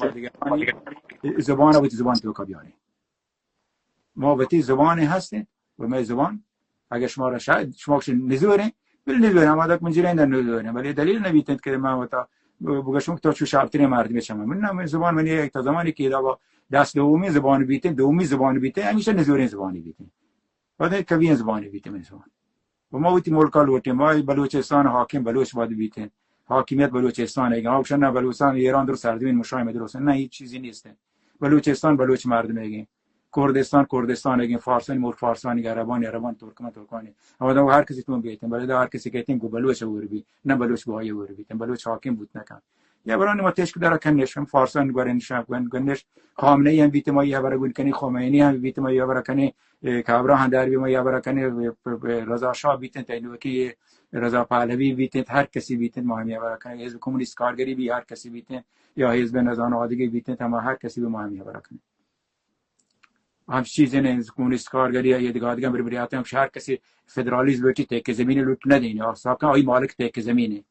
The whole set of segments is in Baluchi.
دیگرانی زبان وتی زبان توکا بیاریں. ما وتی زبان هستیں و مئے زبان اگر شما را شاید شما کش نزوریں، بل نزوریں، اما دک من جیریں در نزوریں، ولی دلیل نبیتنت کہ من وتا بگشم کہ تو چو شرترین مردمی چما من نه، من زبان منی یک تا زمانی که دا با دست دومی زبان بیتن، دومی زبان بیتن، همیشه نزورین زبانی بیتن. بعد کوین زبانی بیتن من زبان. و ما وتی ملکا لوٹیں، ما بلوچستان حاکم بلوچ باید بیتن، حاکمیت بلوچستان ایگن، آوشن نه بلوچستان ایران درست سرزمین مشایم درست نه، هیچ چیزی نیستن. بلوچستان بلوچ مردم ایگن، کردستان کردستان ایگن، فارسان ملک فارسانی، عربانی عربان، ترکمان ترکانی. اما دا هر کسی تو بیتن، بلے دا هر کسی کہتن گو بلوچ اور بی، نه بلوچ گو آئی اور بیتن، بلوچ حاکم بوت نکن. یا برانی ما تشک دارا کنش، هم فارسان گورنش، هم گورنش، خامنه‌ای هم بیت ما یا برا گون کنی، خمینی هم بیت ما یا برا کنی، اه، کابرا هم در بی ما یا برا کنی، اه، پ-، پ-، رضا شاه بیتن، تینوکی رضا پهلوی بیتن، هر کسی بیتن ما هم یا برا کنی، حزب کمونیست کارگری بی هر کسی بیتن، یا حزب نزان آدگی بیتن، ما هر کسی بی ما هم یا برا کنی. هم چیزی نه، کمونیست کارگری یا دیگه آدگی بر بریاتن، هم هر کسی فدرالیزم لوٹی، تیکه زمین لوٹ ندین، یا صاحب کن آئی مالک تیکه زمینه.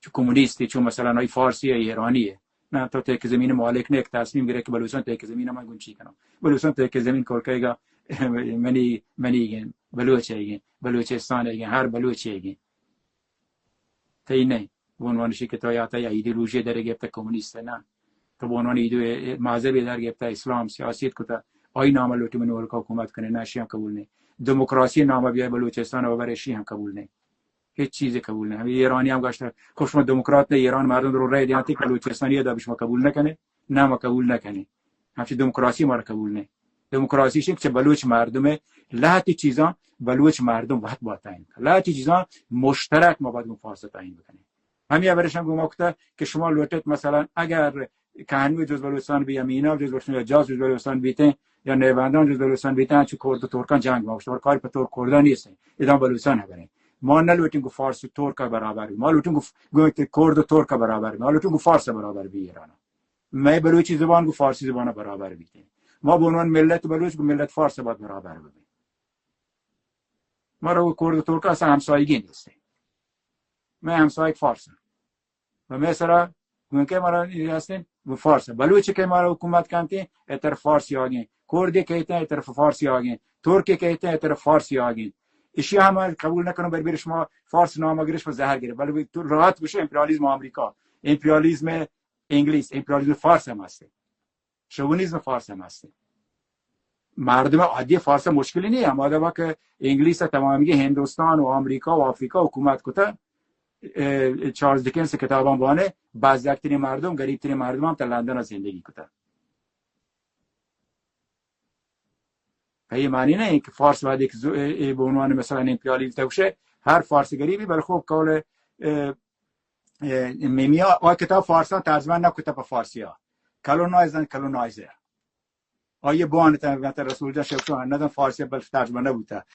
چو کمونیستی، چو مثلاً آئی فارسی یا ایرانی ہے. نه، تو تیکه زمین مالک نه، یک تصمیم گره که بلوچستان تیکه زمین من گون چی کنم. بلوچستان تیکه زمین کول کئیگا منی، منی گین، بلوچ ایگن، بلوچستان ایگن، هر بلوچ ایگن. تئی نه، به عنوان شی که تو یا تا یا ایدئولوژی در گرفته کمونیست نه. تو به عنوان ایدو مذهبی در گرفته اسلام سیاست کتا، آئی نام لوٹی من ملک حکومت کنه، نه شی هم قبول نه. دموکراسی نام بیای بلوچستان و بره شی هم قبول نه. هیچ چیزی قبول نه. همین ایرانی هم گشته، خب شما دموکرات نه، ایران مردم رو رای دیانتی که بلوچستانی دا به شما قبول نکنه، نه ما قبول نکنه. همچی دموکراسی ما را قبول نه. دموکراسی شی که چه بلوچ مردم لهتی چیزان بلوچ مردم وقت با تعیین کن. لهتی چیزان مشترک ما باید گون فارس تعیین بکنیم. همین ابرش هم گون ما کتا که شما لوٹت مثلاً اگر کهنوی جز بلوچستان بی، یا مینا جز بلوچستان، یا جاز جز بلوچستان بیتن، یا نیبندان جز بلوچستان بیتن، چو کرد و ترکان جنگ ما شما کاری په تور کردان نیستن. ادام بلوچستان هبرین. ما نلوٹین گو فارس و ترک برابر بی. ما لوٹین گو ف-، گو کرد و ترک برابر بی. ما لوٹین گو فارس برابر بی ایران. مئے بلوچی زبان گو فارسی زبان برابر بیتیں. ما به عنوان ملت بلوچ گو ملت فارس باید برابر ببیں. ما را گو کرد و ترک اصلاً همسایگی نیستیں. مئے همسایگ فارس ہیں. و مئے سرا گون که مارا هستیں گو فارس ہیں. بلوچ که مارا حکومت کنتیں، اتر فارسی آگیں. کردی کہتیں، اتر فارسی آگیں. ترکی کہتیں، اتر فارسی آگیں. اشی هم قبول نکنم، بر بیر شما فارس نام گرش و زهر گرفت. بلے تو راحت بشه امپریالیزم آمریکا، امپریالیزم انگلیس، امپریالیزم فارس هم هسته، شوونیزم فارس هم هسته. مردم عادی فارس مشکلی نیه. هما دوا که انگلیس تمامی هندوستان و آمریکا و آفریقا حکومت کتا، اه، چارلز دیکنز کتابان بانه، بزگترین مردم، غریبترین مردم هم تا لندن زندگی کتا. پہ اے معنی نہ انت کہ فارس وہدے کہ زو-، اے، اے بہ عنوان مثلاً امپریالیزم تہ گوشے، ہر فارس غریبی، بلے خوب قول، اے، اے، میمیا آ کتاب فارساں ترجمہ نہ کتہ پہ فارسیا. کلونائز اینڈ کلونائزر. آئی بوان تہ، مثلاً رسول جان شیخ تو نہ فارسی بلکہ ترجمہ نہ بوتا.